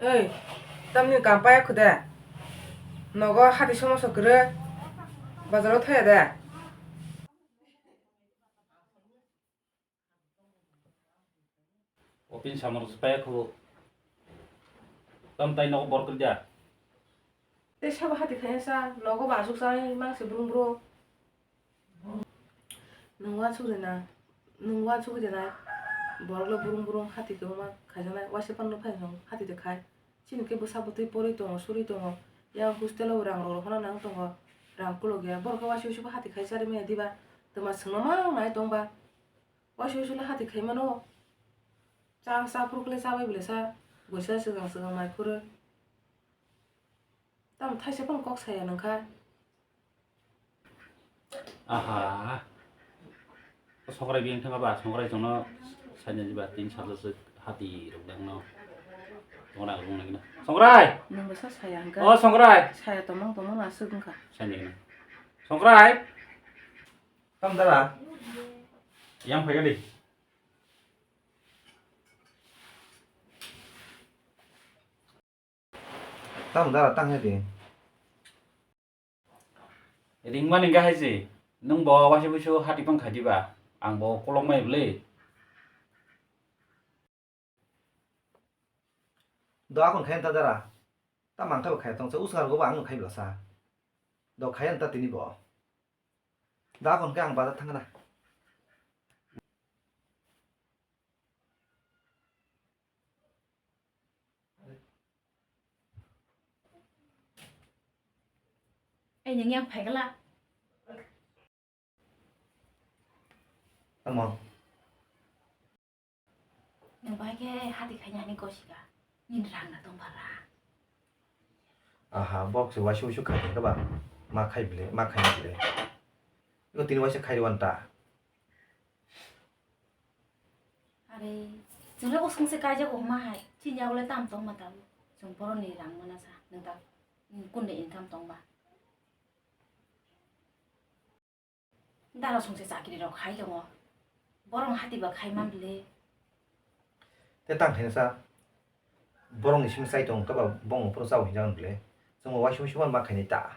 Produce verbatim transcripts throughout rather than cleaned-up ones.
Oi, tamni kampaya khude? Nogo hati somoso kwrwi, bazaro thaya de? Opin samar paya khu. Tam tai nogo bor kwrwi da? Tei sabo hati khaya sa, nogo ba asuk sa, mang se brum brum. Nwng uansuk rina, nwng uansuk rina, borok le burung burung hati kwbangma khaijaknai, waisa phano phai nwng hati de khai. Chini khe bwsa bwtwi porwi tongo, surwi tongo, yang hostel o rang rok rohorna nang tongo, rang kuluk ya, borok khe waisa waisa bo hati khai charwi manya diba, twma swngno mang nai tong ba, waisa waisa le hati khai mano, cha cha phuru khe le cha bai bwle sa, buisa swkang swkang nai phuru. Tamo thaisa phano kok saya nang kha. Aha. Songrai biyang thangma ba, songrai jono saina jiba tin sajak se hati rok dang no. Songrai rok nang na. Songrai! Nang bwsa saya hangka. Oh, songrai! Saya tomang tomang aswk wngkha. Saina gina. Songrai! Tam dara? Yang phai gadi. Tamo dara tang hai di. Ringmani gahai se, nwng bo waisa buisu hati pang khai diba, ang bo kolok mai bwle. Do akon khai ta dara, ta mang khai bo khai tong sa, usar go ba ang khai bla sa. Do khai ta tini bo. Do akon khe ang bazar thang na. Ei, nwng yang phaikla? Tamo? Nwng bai khe hati khaina hani gosika. Nini rang na tong phala. Aha, bok se waisa waisa khai khe ba ma khai bile, ma khai bile. Iko tini waisa khai wan ta. Are, chwngno usung se kaijago huma hai, chini yago le tam tong ma tabo. Chwng boroni rang mana sa, nwng ta, nwng kunde income tong ba. Dara song se chakiri rok khai tongo. Borong hati ba khai man bile. Te tang khaina sa, borong ni simi chai tong kaba bong phuru chao hinjang bile. Chwng waisa waisa ma khainai ta.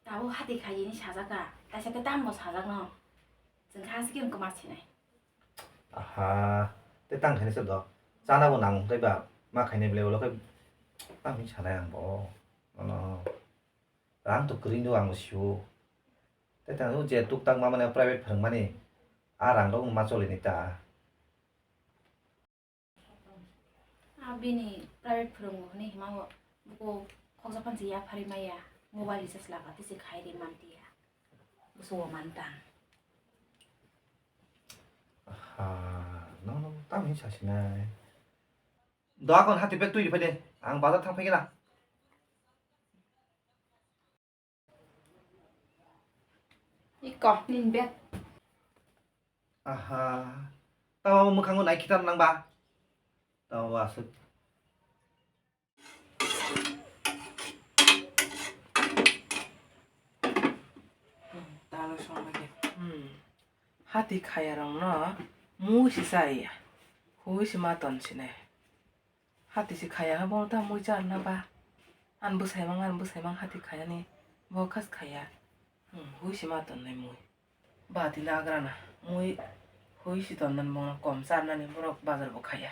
Tabuk hati khaiyini sajaka, kaisa khe tamo sajakno. Chwng kha sikhe wngkhe ma sinai. Aha, tei tang khainai se do. Chana bo nang tei ba ma khainai belai ulo khe tamo hinwi sanai ang bo. Ano rang to kwrwi do ang bo sio. Tei tang je tuk tak ma mane private phwrwngmani a rang rok ma choli ni ta. A bini private phwrwngo hwnwi hima bo buko khoksa phan se yapharwi maya, mobile recharge laba tei se khai ri man tiya. Buso o man tang. Aha, no, no, tam hin sa sinai. Do akon hati bag twi ri phai de, ang bazar thang phai gana. Iko, nini bag. Aha. Tamo mwkhango nai khitan nang ba? Tamo aswk. Talo songma khe. Hmm. Hati khaya rok no mui si chaya. Hui si ma ton sinai. Hati se khaya ha, bono ta mui charna ba. An bwsai mang, an bwsai mang hati khayani. Bo khas khaya. Hmm, hui se ma tonnai mui. Bati nagrana mui hui se tonnani bono kom charnani borok bazar bo khaya.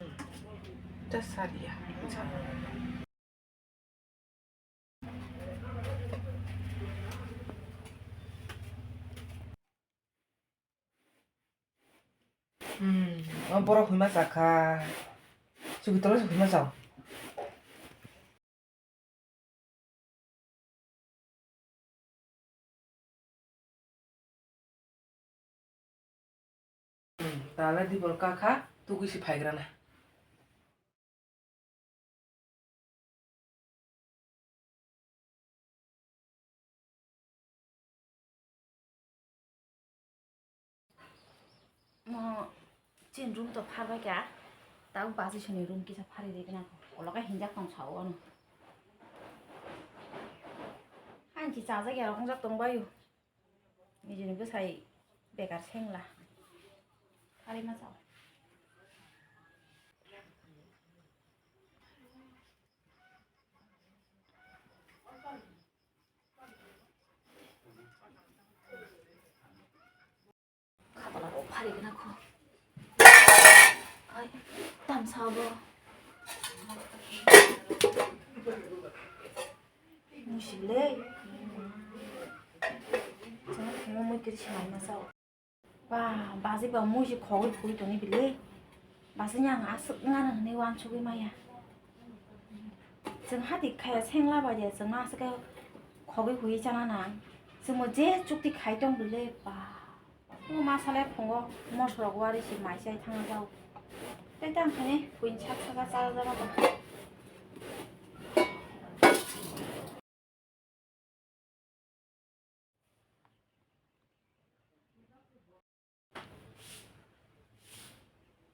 Hmm, ta sariya. Hmm, o borok hima chakha. Chukitolo se hima chao. Hmm, tala di bol kakha, tugui si phaigrana. Mo chin room to pharbai kha, Tabuk basi soni room kisa phari de gana. Oloka hinjak tong sao ano. Hanchi chajak ya rok wngjak tong baio. Nijini bwsai bekar sengla. Phari ma chao. Khatala rok phari gana kho. Ai, tamsa bo. Musi le. Chama khemo mui kiri sai ma sao. Ba, basi ba musi khogwi khogwi toni bile. Basi nyang aswk ngana hwnwi wansugwi maya. Chwng hati khaya sengla ba je, chwng aswk khe khogwi khogwi chana nang. Chwngbo je chukti khai tong bile ba. O ma sale phungo mosorok wari si mai chai thangna jao. Tei tang khani buini sak saka cha jaba ba.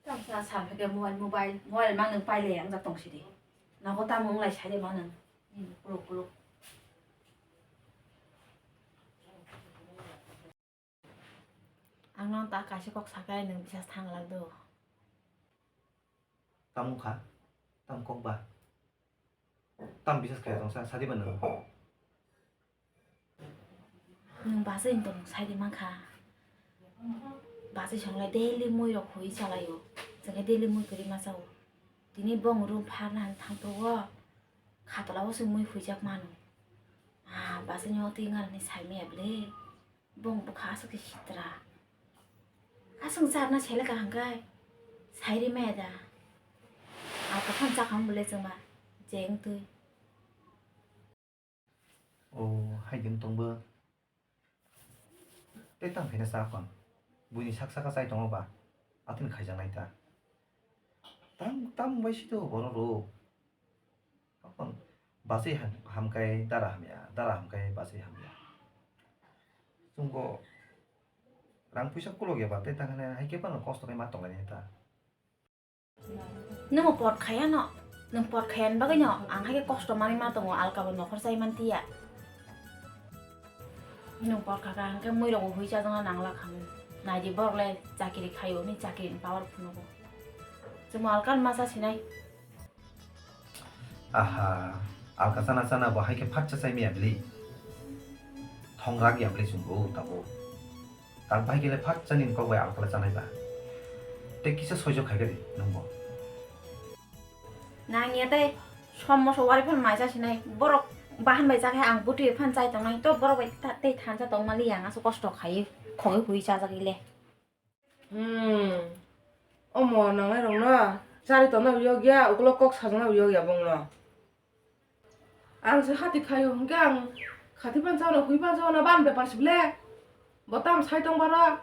Tang sa sa pheke mobile, mobile, mobile mang nang paile ang jak tong sidi. Nago tamo wng lai sai de ma nang. Hmm, kuluk, kuluk. Ang nang ta kaisa kok sakai nang bisas thang lak do. Tamo kha? Tam kok ba? Tam bisas kaya tong sa, sadi ba nang? Nwng bachai ni tongmung sai di mankha. Bachai songlai daily mui rok hui chalaio. Chwngkhe daily mui kwrwi ma chao. Tini bong room pharna han thangphuru o. Khatla o se mui huijak mano. Ah, bachai ni o twi ngarani sai maya bwle. Bong bwkha aswk khe sitra. Aswk charna sele kaham khe. Sai ri maya da. Ato khan chakha bwle chwngma. Jeng twi. O, hai din tongbo. Tei tang khaina cha kon. Buini sak saka chai tongo ba. Atwni khaijaknai ta. Tam, tam bai sito bono ro. Akon bachai ham-, hamkai dara hamya, dara hamkai bachai hamya. Chwngbo rang puisa kulok ya ba tei tang khaina hai khe phano kosto khe ma tonglainai ta. Nwng pot khaya no, nwng pot khaya ni bagwi no ang hai khe kosto manwi ma tongo, alka bo nokhor chai man tiya. Nwng pot kha kha hwnkhe mui rok bo hui chajakna nangla kha mung. Nai di borok le chakiri khaio hwnwi chakiri ni power phunugo. Chwng alka ni ma cha sinai. Aha, alka chana chana bo hai khe phat cha chai maya bili. Thong rak ya bili chwng bo tabuk. Tak bai khe le phat chani ni kok bai alkala chanai ba. Tei kisa soijo khai khe di nwng bo. Nang ya tei som moso wari phan mai cha sinai. Borok bahan bai cha khe ang bwtwi phan chai tongnai. To borok bai ta-, tei thansa tong mali yang aso kosto khai khogwi hui cha jak le. Hmm. Omo nangnai rok no chari tongna yog ya, ukulok kok sajana yog ya bong no. Ang se hati khayo hwnkhe ang khati pansa no, hui pansa no ban bepar si ble. Bo tam sai tong baro.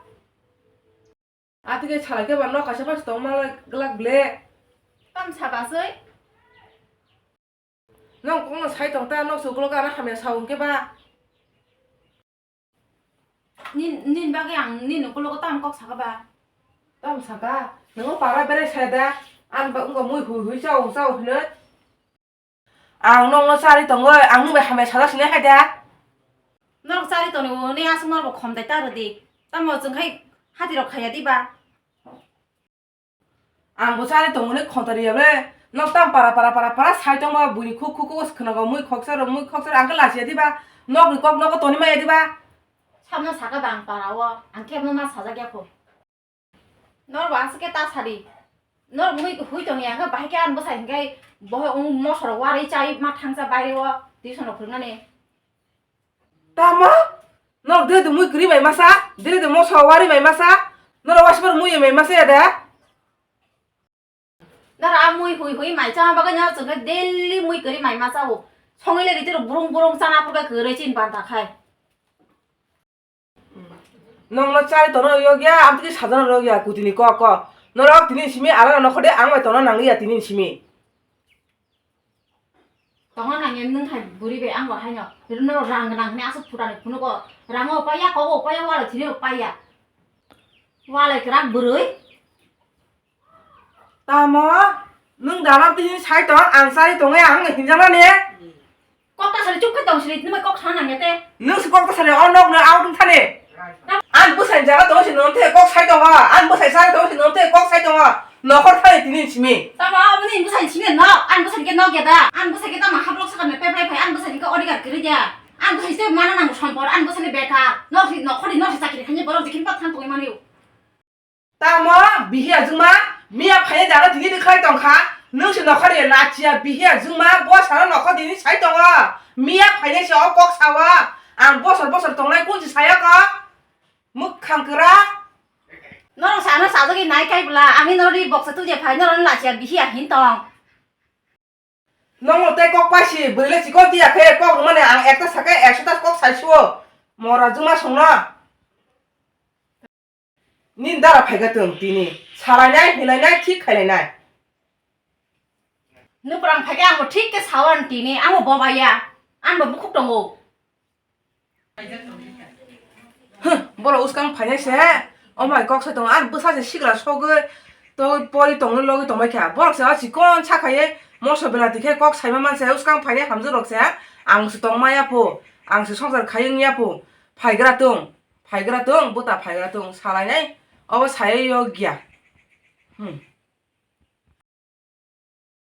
Ati ke salai ke ban no kaisa pas tong ma glak ble. Tam sa basoi. Nong kong no sai tong ta, nok se ukulok ano hamya sa hwnkhe ba. Nin, nin bagwi ang nin ukulok tam kok saka ba. Tam saka, nongo para bere sai da, ang ba wngkha mui hui hui chao chao hinoi. Ang nokno chari tongoi, ang nwbai hamya sajak sinai hai da. Norok chari tonwi hwnwi aswk norokbo khomtai ta rwdi. Tamo chwng hai hatirok khaiya diba? Ang bo chari tongmani khonta riya ble. Nok tam para para para para sai tongba buini khuk khuk khuk khwnago mui khoksa ro mui khoksa ro ang khe lachiya diba? Nokni kok nogo toni maya diba? Samno saka ba ang para o, ang khe ma sajak ya kho. Norok bo aswk khe ta sadi. Norok mui hui tongya hwnkhe bahai khe ani bwsai hwnkhe bohai wng mosoro warwi chai ma thangsa baire o tuition rok phwrwngnani. Tamo? Norok diri de mui kwrwi mai masa? Diri de mosoro warwi mai masa? Norok waisa phano mui mai masa ya da? Norok a mui hui hui mai chama bagwi no chwngkhe daily mui kwrwi mai masa o. Songwi le ritiro burung burung chana phurkhe kwrwi chini banta khai. Nokno chari tongna yokya, amtwkhe sajana yokya, kutini kok kok. Norok tini simi alana nokho de ang bai tongna nangliya tini simi. Tongna nangya nwng hai bwrwi bai ang bo haino. Norok rang gwnang hwnwi aswk phutani phunugo. Rango paiya, kogo paiya, walai thini paiya. Walai kwrak bwrwi. Tamo? Nwng dana tini sai tong, ang chari tongwi ang hinjaknani. Kok ta sari chuk khe tong siri, nwng kok sana nangya te. Nwng si kok ta sari, o nok no out wng thani. Ang bwsai jaga tong si nwng te kok sai tongo, ang bwsai sari tong si nwng te kok sai tongo. Nokhor thani tini simi. Tamo aboni bwsai simi no, ang bwsai ke nok ya da. Ang bwsai ke tamo hablok sakar ne peplai phai, ang bwsai ke odigar kiri dia. Ang bwsai se mana nang sompor, ang bwsai ni beka. Nok si nokhor ni nok si chakri khani borok jikhin pat than tongwi mani. Tamo bihi ajwngma miya phainai dara tini rwkhlai tongkha, nwng se nokhor ya nachiya bihi ajwngma bo sano nokhor tini sai tongo, miya phainai se o kok sao, ang bosor bosor tongnai kunchi saya kok, mwkhang kwrak. Norok sano sajagwi nai kai bwla, ani norok ri boksa tubya phai norok nachiya bihi ahin tong. Nongno tei kok paisi, bwrwi le chikon tiya khe kok rwmani ang ekta sakhe ekso ta kok sai suo. Mora juma songno. Nini dara phaiga tong tini. Salainai, hilainai, thik khailainai. Nuprang phaikhe angbo thik khe sawan tini, angbo bobaya. Angbo bukhuk tongo. Huh, borok uskang phainai se, o mai kok sai tongo, ar bwsa se sigra sogwi togwi pori tongwi logwi tongbai kha. Borok se o chikon sakhaiwi moso belati khe kok saima man se, uskang phainai hamjwk rok se, ang se tong maya pho, ang se songsar khai wng ya pho, phaigra tong, phaigra tong, buta phaigra tong, salainai, obo sai yokya. Hmm.